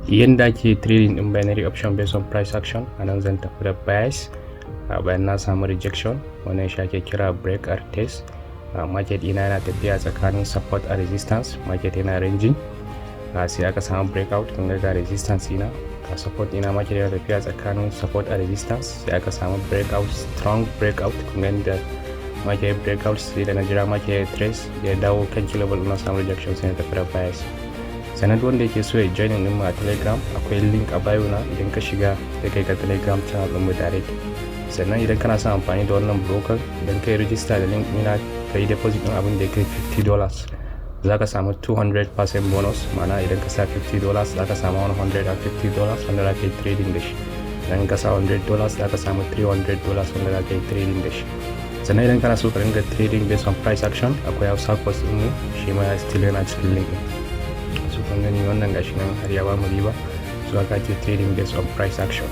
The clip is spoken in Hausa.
Yanda ake trading din binary option based on price action, a nan zan tafi da bias bayan na samu rejection. Wannan shi ake kira break and test. Market ina yana tafiya tsakanin support and resistance, market yana ranging, sai aka samu breakout. Kun ga resistance ina, ga support ina, market yana tafiya tsakanin support and resistance, sai aka samu breakout, strong breakout. Kun ga inda market breakout, sai da na jira market trace ya dawo kan key level, na samu rejection, sai na tafi da bias. Sannan duk wanda yake so ya join din mu a Telegram, akwai link a bio na. Idan ka shiga, sai kai ka Telegram channel din mu direct. Sannan idan kana son amfani da wannan broker, idan ka yi register da link ina, ka yi deposit din abin da ya kai $50, za ka samu 200% bonus. Ma'ana, idan ka sa $50, za ka samu $150 wanda za ka yi trading da shi. Idan ka sa $100, za ka samu $300 wanda za ka yi trading da shi. Sannan idan kana so ka ringa trading based on price action, akwai Hausa course din mu, shi ma still yana cikin link din. So kun gani, wannan gashi nan har ya ba mu riba. So haka ake trading based on price action.